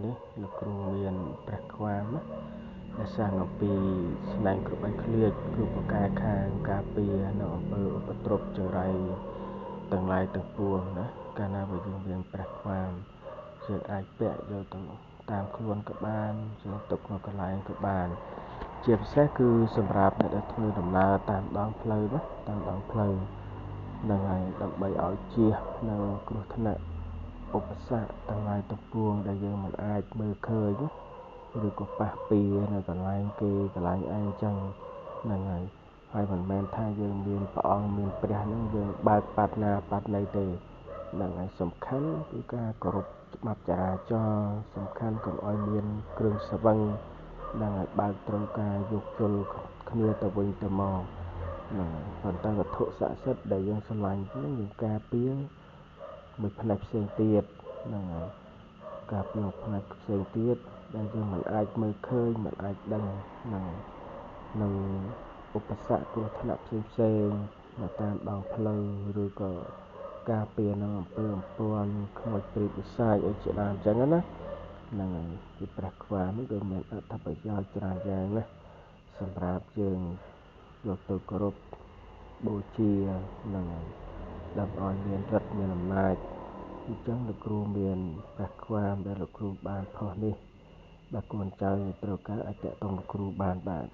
នេះលោកគ្រូមានព្រះខ្វាមណាដែលសាងអំពីស្នែងគ្រប់ឲ្យឃ្លាចគ្រូបកែខាងការពារនៅអំពើឧបទ្រពចង្រៃទាំងឡាយទាំងពួងណាកាលណាបើយើងមានព្រះខ្វាមយើងអាចពាក់យកទៅតាមខ្លួនក៏បានយើងទុកនៅកន្លែងក៏បានជាពិសេសគឺសម្រាប់អ្នកដែលធ្វើដំណើរតាមដងផ្លូវណាតាមដងផ្លូវហ្នឹងហើយដើម្បីឲ្យជៀសនៅគ្រោះថ្នាក់ឧបសគ្គទាំងឡាយទាំងពួងដែលយើងមិនអាចមើលឃើញឬក៏ប៉ះពានៅកន្លែងគេកន្លែងឯងចឹងហ្នឹងហើយហើយមិនមែនថាយើងមានព្រះអង្គមានព្រះហ្នឹងយើងបើកបាត់ណាបាត់ណីទេហ្នឹងហើយសំខាន់គឺការគោរពច្បាប់ចរាចរណ៍សំខាន់កុំឲ្យមានគ្រឿងស្រវឹងហ្នឹងហើយបើកត្រូវការយោគយល់គ្នាទៅវិញទៅមកហ្នឹងហើយប៉ុន្តែវត្ថុស័ក្តិសិទ្ធិដែលយើងស្រឡាញ់ហ្នឹងយើងការពារមួយផ្នែកផ្សេងទៀតហ្នឹងហើយការពារផ្នែកផ្សេងទៀតដែលយើងមិនអាចមើលឃើញមិនអាចដឹងហ្នឹងនឹងឧបសគ្គគ្រោះថ្នាក់ផ្សេងផ្សេងនៅតាមដងផ្លូវឬក៏ការពារនឹងអំពើអំព័ន្ធខ្មោចព្រាយបិសាចអីជាដើមអញ្ចឹងណាហ្នឹងហើយពីព្រះខ្វាមនេះគឺមានអត្ថប្រយោជន៍ច្រើនយ៉ាងណាស់សម្រាប់យើងយកទៅគោរពបូជាហ្នឹងហើយដើម្បីឲ្យមានឫទ្ធិមានអំណាចអញ្ចឹងលោកគ្រូមានព្រះខ្វាមដែលលោកគ្រូបានផុសនេះបើកូនចៅត្រូវការអាចតាក់ទងលោកគ្រូបានបាទ។